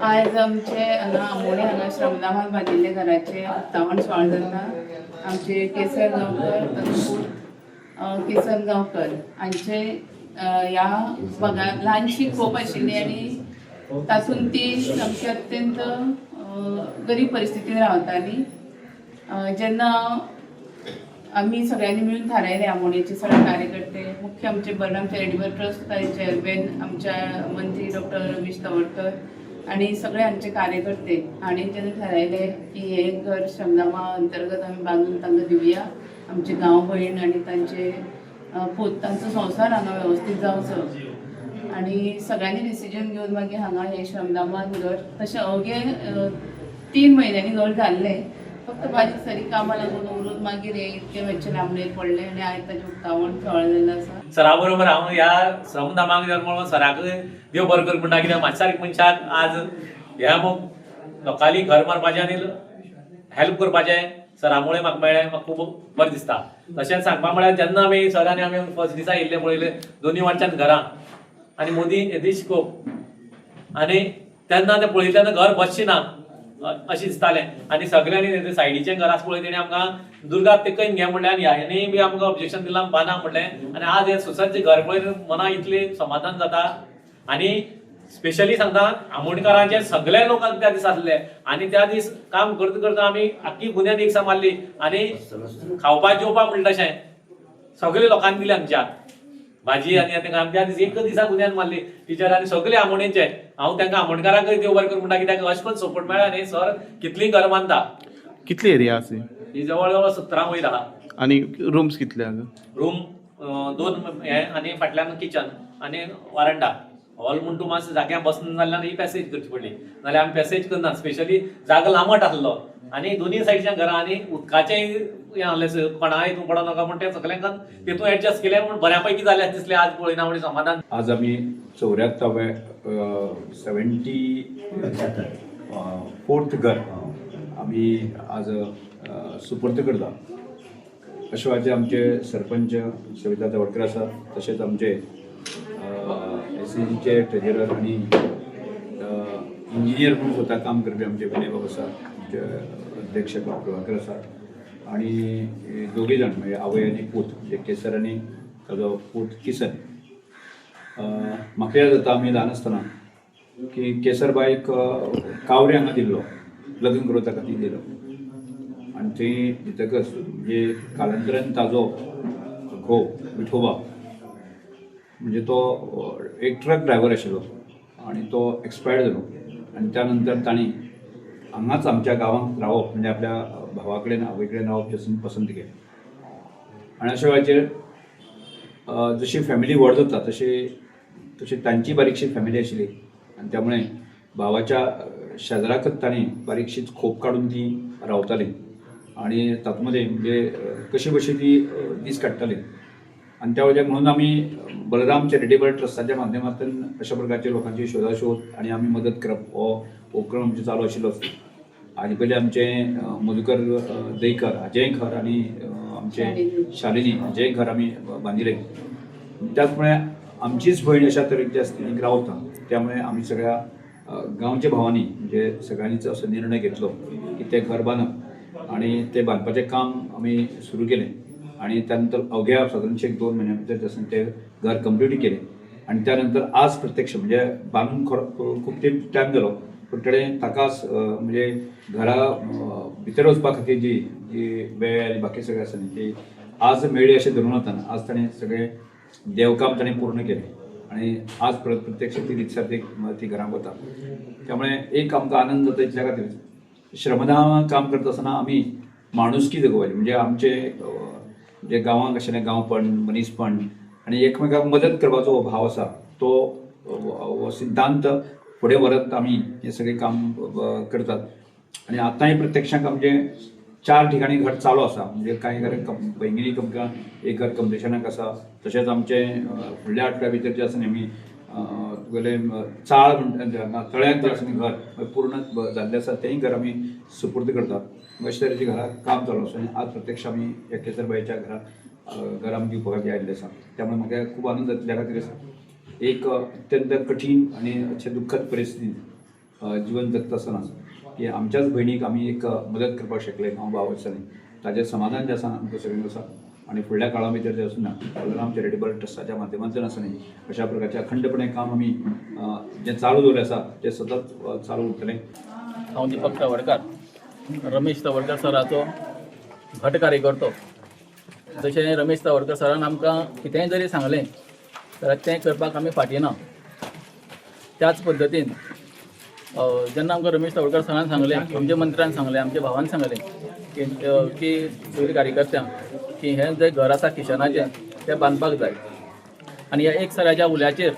आयज आमचे हांगा आमोणे हांगा श्रमदामान बांदिल्ले घराचे उक्तावण सुवाळो जाता. आमचे केसर गांवकर, ताजो पूत केसन गांवकर हांचे ह्या भागांत ल्हानशी खोप आशिल्ली आनी तातूंत ती सामकी अत्यंत गरीब परिस्थितीन रावताली. जेन्ना आमी सगळ्यांनी मिळून थारायलें, आमोणेचे सगळे कार्यकर्ते, मुख्य आमचे बलराम चॅरिटेबल ट्रस्ट चेअरमॅन आमच्या मंत्री डॉक्टर रमेश तवडकर आणि सगळे आमचे कार्यकर्ते हांणी जेन्ना थारायलें की हे घर श्रमदामा अंतर्गत आमी बांदून तांकां दिवया, आमचे गांव भयण आनी तांचे पूत, तांचो संवसार हांगा वेवस्थीत जावचो, आनी सगळ्यांनी डिसिजन घेवन मागीर हांगा हे श्रमदामान घर तशें अवघे 3 म्हयन्यांनी घर जाल्लें. फक्त बारीक सारीक कामां लागून उरून मागीर हे इतकें मातशें लांबणेर पडलें आनी आयज ताचें उक्तावण सुवाळो जाल्लो आसा. सरा बरोबर हांव ह्या श्रमदामाक जल्म, सराक देव बरो कर म्हणटा, कित्याक म्हाज्या सारक्या मनशाक आज ह्या मग लोकांनी घर मारपाचें आनी हेल्प करपाचें सरा मुळे म्हाका मेळ्ळें. म्हाका खूब बरें दिसता. तशेंच सांगपा म्हळ्यार, जेन्ना आमी सर आनी आमी फर्स्ट दिसा येयल्ले, पळयलें दोनी वाटच्यान घरां आनी मोदी येदीशी खोप आनी तेन्ना तें पळयलें तेन्ना घर बसचें ना अशें दिसतालें. आनी सगळ्यांनी सायडीचें घर आसा पळय, तेणी आमकां दुर्गा तेकयन घे म्हणलें आनी ह्यानी बी आमकां ऑब्जेक्शन दिलां, बाना म्हणलें. आनी आज हें सुसज्ज घर पळयन मनाक इतलें समाधान जाता. आनी स्पेशली सांगता, आमोणकारांचे सगळे लोक त्या दीस आसले आनी त्या दीस काम करता करता आमी आख्खी बुन्याद एक मारली आनी खावपा जेवपाक म्हणटा तशें सगळे लोकांनी दिले आमच्या भाजी. आनी तांकां आमी त्या दीस एक दिसा बुन्याद मारली टिचर आनी सगळे आमोणेचे. हांव तांकां आमोणकारांकय देव बरें करूं म्हणटा, कित्याक अशें करून सपोर्ट मेळ्ळा न्ही. सर कितलीं घर बांदता. कितली एरिया आसा? ही जवळ जवळ 17 वयर आहा. आनी रुम्स कितले हांगा? रूम दोन हे आनी फाटल्यान किचन आनी वारंडा, हॉल. म्हूण तूं मातशें जाग्यार बसून जाल्यार ही पॅसेज करची पडली, नाल्यार आमी पॅसेज करना. स्पेशली जागो लांबट आसलो आनी दोनी सायडच्यान घरां आनी उदकाचें हें आहलें, कोणाय हितून पडो नाका म्हूण तें सगळ्यांक तितून एडजस्ट केलें म्हूण बऱ्या पैकी जालें दिसलें. आज पळयना म्हण समाधान. आज आमी 74वें, 74th घर आमी आज सुपूर्द करता. अशें वेळाचेर आमचे सरपंच सविता तवडकर आसा, तशेंच आमचे एसएजीचे ट्रेजरर आनी इंजिनियर म्हणून स्वता काम करपी आमचे विनय बाब आसा, आमचे अध्यक्ष बाब प्रभाकर आसा आनी दोगी जाण म्हणजे आवय आनी पूत, म्हणजे केसर आनी ताजो पूत किसन. म्हाका याद जाता, आमी ल्हान आसतना की केसरबायक कावरे हांगा दिल्लो, लग्न करून ताका ती दिलो आनी थंय दितकच म्हणजे कालांतरान ताजो घोव विठोबा, म्हणजे तो एक ट्रक ड्रायव्हर आशिल्लो आनी तो एक्सपायर्ड जालो. आनी त्या नंतर तांणी हांगाच आमच्या गांवांत रावप, म्हणजे आपल्या भावा कडेन, आवय कडेन रावप जें पसंत केलें. आनी अशा वेळाचेर जशी फॅमिली व्हड जाता तशी तशी तांची बारीकशी फॅमिली आशिल्ली आनी त्यामुळे भावाच्या शेजराकच तांणी बारीकशीच खोप काडून ती रावताली आनी तातूंत मदें म्हणजे कशी कशी ती दीस काडटाली. आनी त्या वेळार म्हणून आमी बलराम चॅरिटेबल ट्रस्टाच्या माध्यमांतल्यान अशा प्रकारच्या लोकांची शोधाशोध आनी आमी मदत करप हो उपक्रम आमचो चालू आशिल्लोच. हाजे पयलीं आमचें मधुकर दैकर हाजेंय घर आनी आमचें शालिनी हाजेंय घर आमी बांदिलें. त्याच प्रमाणे आमचीच भयण अशा तरेची आसली रावता, त्यामुळे आमी सगळ्या गांवच्या भावांनी, म्हणजे सगळ्यांनीच असो निर्णय घेतलो की तें घर बांदप आनी तें बांदपाचें काम आमी सुरू केलें. आनी त्या नंतर अवघ्या सादारणशे एक 2 म्हयन्या भितर जशें तें घर कंप्लीट केलें. आनी त्या नंतर आज प्रत्यक्ष म्हणजे बांदून खरो खूब तेंप टायम जालो, पूण तेणें ताकाच म्हणजे घरा भितर वचपा खातीर जी जी वेळ आनी बाकी सगळें आसा न्ही, ती आज मेळ्ळी अशें धरून वताना आज ताणें सगळें देवकाम ताणें पूर्ण केलें आनी आज प्रत्यक्ष ती रितसर ती ती घरांत वता. त्यामुळे एक आमकां आनंद जाता. इतल्या खातीर श्रमदान काम करता आसतना आमी माणुसकी जगोवपाची, म्हणजे आमचे जे गांवांक आशिल्लें गांवपण, मनीसपण आनी एकमेकांक मदत करपाचो हो भाव आसा, तो हो सिद्धांत फुडें व्हरत आमी हें सगळें काम करतात. आनी आतांय प्रत्यक्षाक आमचें चार ठिकाणी घर चालू आसा. म्हणजे कांय घर पैंगिणी आमकां एक घर कंप्लिशनाक आसा. तशेंच आमचें फुडल्या आठवड्या भितर जें आसा न्ही, आमी तुगेलें चाळ म्हणटा, तळ्यांत जें आसा न्ही, घर पूर्ण जाल्लें आसा, तेंय घर आमी सुपूर्द करतात. अशे तरेचें घराक काम चालू आसा आनी आज प्रत्यक्ष आमी ह्या केसरबाईच्या घरात घर आमी दिवपा खातीर आयिल्ले आसा. त्यामुळे म्हाका खूब आनंद जाता. त्या खातीर एक अत्यंत कठीण आनी अशें दुख्खद परिस्थितीन जिवन जगता आसतना की आमच्याच भयणीक आमी एक मदत करपाक शकले हांव भाव आसतना ताजें समाधान जें आसा आमकां सगळ्यांक आसा. आनी फुडल्या काळा भितर जें आसा ना बलराम चॅरिटेबल ट्रस्टाच्या माध्यमांतल्यान आसा न्ही अशा प्रकारचें अखंडपणे काम आमी जें चालू दवरलें आसा तें सतत चालू उरतलें. हांव दीपक तवडकार, रमेश तवडकर सराचो घट कार्यकर्तो. जशें रमेश तवडकर सरान आमकां कितेंय जरी सांगलें जाल्यार तें करपाक आमी फाटीं ना. त्याच पद्दतीन जेन्ना आमकां रमेश तवडकर सरान सांगलें, आमच्या मंत्र्यान सांगलें, आमच्या भावान सांगलें की की सगळीं कार्यकर्त्यांक की हें जें घर आसा किशनाचें तें बांदपाक जाय. आनी ह्या एक सराच्या उल्याचेर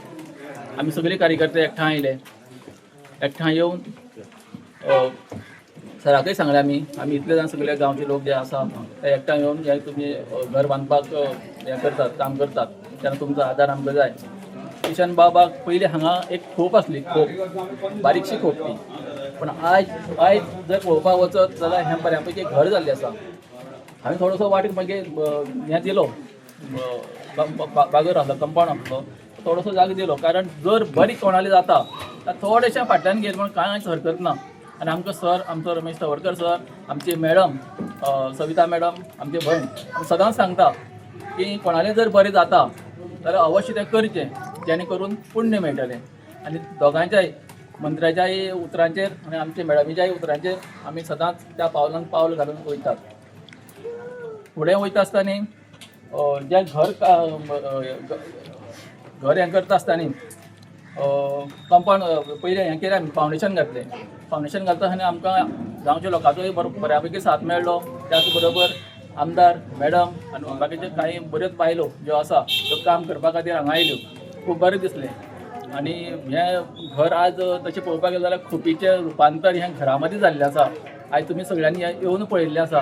आमी सगळीं कार्यकर्ते एकठांय आयले. एकठांय येवन सराकय सांगलें आमी आमी इतले जाण सगळे गांवचे लोक जे आसा ते एकठांय येवन हे तुमी घर बांदपाक हें करतात, काम करतात, तेन्ना तुमचो आदार आमकां जाय. किशन बाबाक पयलीं हांगा एक खोप आसली, खोप बारीकशी खोप ती, पूण आयज आयज जर पळोवपाक वचत जाल्यार हें बऱ्या पैकी घर जाल्लें आसा. हांवें थोडोसो वाटेक मागीर हें दिलो, बागर आसलो, कंपावंड आसलो, थोडोसो जागो दिलो, कारण जर बरी कोणाली जाता जाल्यार थोडेशें फाटल्यान घेत म्हण कांयच हरकत ना. आनी आमकां सर, आमचो रमेश तवडकर सर, आमची मॅडम सविता मॅडम, आमची भयण सदांच सांगता की कोणालें जर बरें जाता जाल्यार अवश्य तें करचें, जेणे करून पुण्य मेळटलें. आनी दोगांच्याय मंत्र्याच्याय उतरांचेर आनी आमच्या मॅडमीच्याय उतरांचेर आमी सदांच त्या पावलान पावल घालून वयतात. फुडें वयता आसतना जें घर घर हें करता आसतना कंपावंड पयलें हें केलें आमी, फावंडेशन घातलें. फावंडेशन घालता आसतना आमकां गांवच्या लोकांचोय बरो बऱ्या पैकी साथ मेळ्ळो. त्याच बरोबर आमदार मॅडम आनी बाकीचे कांय बऱ्योच बायलो ज्यो आसा त्यो काम करपा खातीर हांगा आयल्यो, खूब बरें दिसलें. आनी हें घर आज तशें पळोवपाक गेलें जाल्यार खोपीचें रुपांतर हें घरा मदीं जाल्लें आसा. आयज तुमी सगळ्यांनी येवन पळयल्लें आसा.